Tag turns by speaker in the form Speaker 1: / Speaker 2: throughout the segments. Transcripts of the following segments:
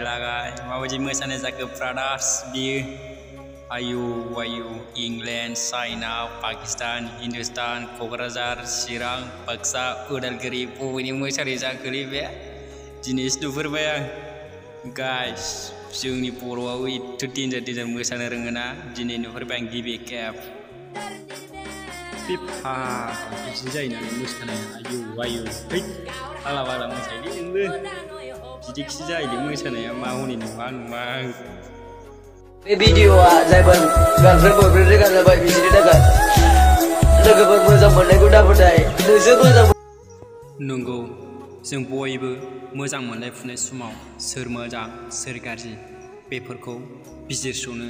Speaker 1: Lagai माबायदि मोसानाय जाखो ब्रादार्स बियो आयु इंलेण्ड चाइना पाकिस्तान हिन्दुस्तान क'क्राझार चिरां बाक्सा उदालगुरि बबेनि मोसानाय जाखोलै बे दिनैसो नुफेरबाय आं गाइस जोंनि बर'आव एथ' डेन्जार मोसानो रोङोना दिनै नुफेरबाय आं गिबि खेब बिदि जायो नालाय मोसानाया आयु है फाला मोसायोलै नोंबो बिदिखि जायो मोसानाया मा हनै नुवा
Speaker 2: बे भिडिअ'आ जायफोर गार्लफ्रेन्ड बयफ्रेन्ड रोगा जाबाय बिसोरनि थाखाय लोगोफोर मोजां मोननायखौ दाफोथाय नोंसोर मोजां
Speaker 1: नंगौ जों बयबो मोजां मोनलायफुनाय समाव सोर मोजां सोर गाज्रि बेफोरखौ बिजिरस'नो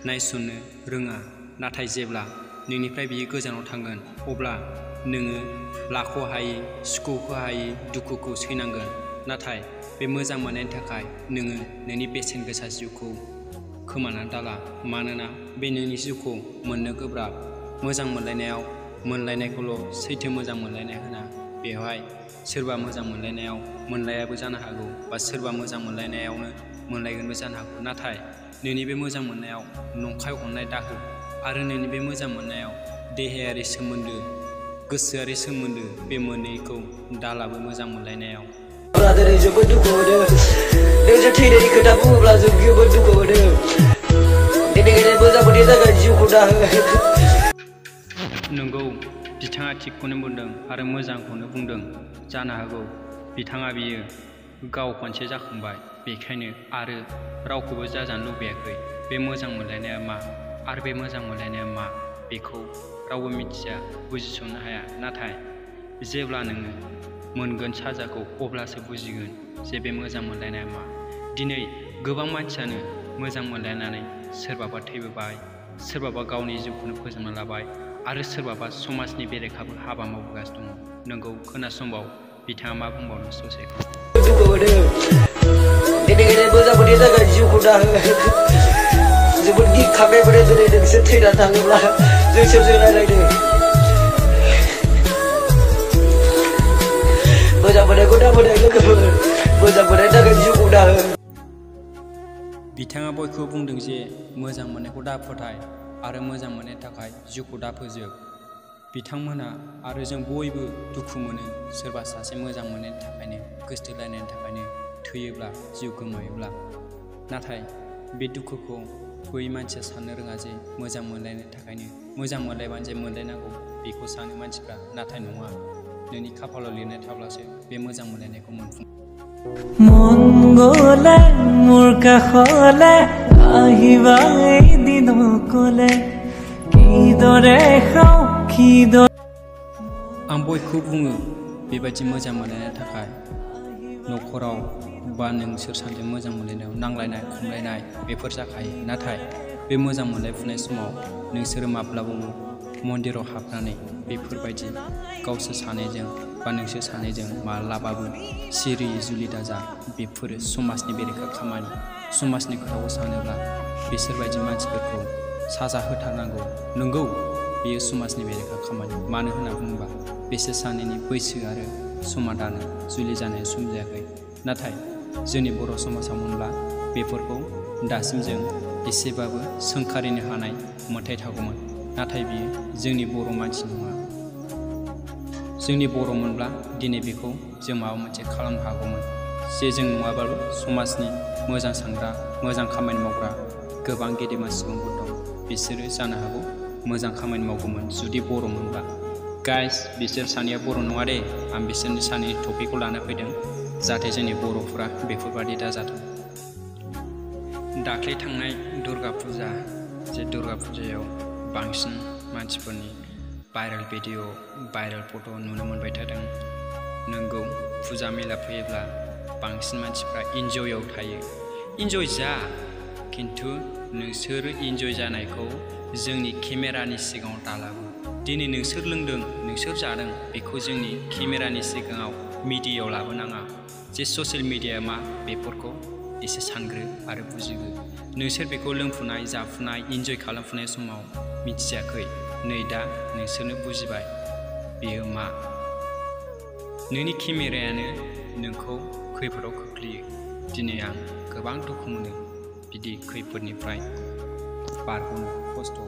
Speaker 1: नायसननो रोङा नाथाय जेब्ला नोंनिफ्राय बियो गोजानाव थांगोन अब्ला नोङो लाख'हायै सुख'हायै दुखुखौ सैनांगोन नाथाय बे मोजां मोननायनि थाखाय नोङो नोंनि बेसेन गोसा जिउखौ खोमानानै दाला मानोना बे नोंनि जिउखौ मोननो गोब्राब मोजां मोनलायनायखौल' सैथो मोजां मोनलायनाय होना बेवहाय सोरबा मोजां मोनलायनायाव मोनलायाबो जानो हागौ बा सोरबा मोजां मोनलायनायावनो मोनलायगोनबो जानो हागौ नाथाय नोंनि बे मोजां मोननायाव नंखाय अननाय दाहो आरो नोंनि बे मोजां मोननायाव देहायारि सोमोन्दो गोसोआरि सोमोन्दो बे मोननैखौ दालाबो मोजां मोनलायनायाव
Speaker 2: दिनै जोबोद दुखु मोनो नोंसोर थैनायनि खोथा बुङोब्ला जों जोबोद दुखु मोनो बेनिखायनो मोजां मोननि थाखाय जिउखौ दाहो
Speaker 1: नंगौ बिथाङा थिगखौनो बुंदों आरो मोजांखौनो बुंदों जानो हागौ बिथाङा बियो गाव खनसे जाखांबाय बेखायनो आरो रावखौबो जाजानो लुबैयाखै बे मोजां मोनलायनाया मा आरो बे मोजां मोनलायनाया मा बेखौ रावबो मिथिया बुजिस'नो हाया नाथाय जेब्ला नोङो मोनगोन साजाखौ अब्लासो बुजिगोन जे बे मोजां मोनलायनाया मा दिनै गोबां मानसियानो मोजां मोनलायनानै सोरबाबा थैबोबाय सोरबाबा गावनि जिउखौनो फोजोबना लाबाय आरो सोरबाबा समाजनि बेरेखाबो हाबा मावगासिनो दङ नोंगौ खोनासंबाव बिथाङा मा बुंबावनो ससेखौ
Speaker 2: दुखु मोनो बेनिखायनो मोजां मोननि थाखाय जिउखौ दाहो जोबोद गिखांनाय मोनो दिनै नोंसोर थैनानै थाङोब्ला जों सोरजों रायलायनो मोजां मोननायखौ दाफोथाय लोगोफोर मोजां मोननायनि थाखाय जिउखौ दाहो
Speaker 1: बिथाङा बयखौबो बुंदों जे मोजां मोननायखौ दाफोथाय आरो मोजां मोननायनि थाखाय जिउखौ दाफोजोब बिथांमोनहा आरो जों बयबो दुखु मोनो सोरबा सासे मोजां मोननायनि थाखायनो गोसथोलायनायनि थाखायनो थैयोब्ला जिउ गोमायोब्ला नाथाय बे दुखुखौ बै मानसिया साननो रोङा जे मोजां मोनलायनो थाखायनो मोजां मोनलायबानो जे मोनलायनांगौ बेखौ सानो मानसिफ्रा नाथाय नङा नोंनि खाफालाव लिरनाय थाब्लासो बे मोजां मोनलायनायखौ मोनफुं
Speaker 3: মন গলে মোৰ কাষলে আহিবা এদিন কলে কিদৰে খাওঁ কিদৰে
Speaker 1: आं बयखौ बुङो बेबायदि मोजां मोनलायनो थाखाय न'खराव बा नोंसोर सानैजों मोजां मोनलायनायाव नांलायनाय खमलायनाय बेफोर जाखायो नाथाय बे मोजां मोनलायफुनाय समाव नोंसोरो माब्लाबाबो मन्दिराव हाबनानै बेफोरबायदि गावसोर सानैजों बा नोंसोर सानैजों माब्लाबाबो सिरियै जुलि दाजा बेफोरो समाजनि बेरेखा खामानि समाजनि खोथाखौ सानोब्ला बिसोरबायदि मानसिफोरखौ साजा होथारनांगौ नंगौ बेयो समाजनि बेरेखा खामानि मानो होनना बुङोबा बिसोर सानैनि बैसो आरो समा दानो जुलि जानाय सम जायाखै नाथाय जोंनि बर' समाजाव मोनब्ला बेफोरखौ दासिम जों एसेबाबो सोंखारिनो हानाय मोन्थाय थागौमोन नाथाय बियो जोंनि बर' मानसि नङा जोंनि बर' मोनब्ला दिनै बेखौ जों माबा मोनसे खालामनो हागौमोन जे जों नङाबाबो समाजनि मोजां सानग्रा मोजां खामानि मावग्रा गोबां गेदेमा सुबुंफोर दं बिसोरो जानो हागौ मोजां खामानि मावगौमोन जुदि बर' मोनब्ला गाइस बिसोर सानैया बर' नङा दे आं बिसोरनि सानैनि टपिकखौ लाना फैदों जाहाथे जोंनि बर'फोरा बेफोरबादि दाजाथों दाख्लै थांनाय दुर्गा फुजा जे दुर्गा फुजायाव बांसिन मानसिफोरनि भाइरेल भिडिअ भाइरेल फट' नुनो मोनबाय थादों नंगौ फुजा मेला फैयोब्ला बांसिन मानसिफ्रा इन्जयआव थायो इन्जय जा खिन्थु नोंसोर इन्जय जानायखौ जोंनि केमेरानि सिगाङाव दालाबो दिनै नोंसोर लोंदों नोंसोर जादों बेखौ जोंनि केमेरानि सिगाङाव मिडियायाव लाबोनाङा जे ससियेल मिडिया मा बेफोरखौ एसे सानग्रो आरो बुजिगो नोंसोर बेखौ लोंफुनाय जाफुनाय इन्जय खालामफुनाय समाव मिथियाखै नै दा नोंसोरनो बुजिबाय बेयो मा। नोंनि केमेरायानो नोंखौ खैफोदाव खोख्लैयो। दिनै आं गोबां दुखु मोनो बिदि खैफोदनिफ्राय बारग'नो खस्थ'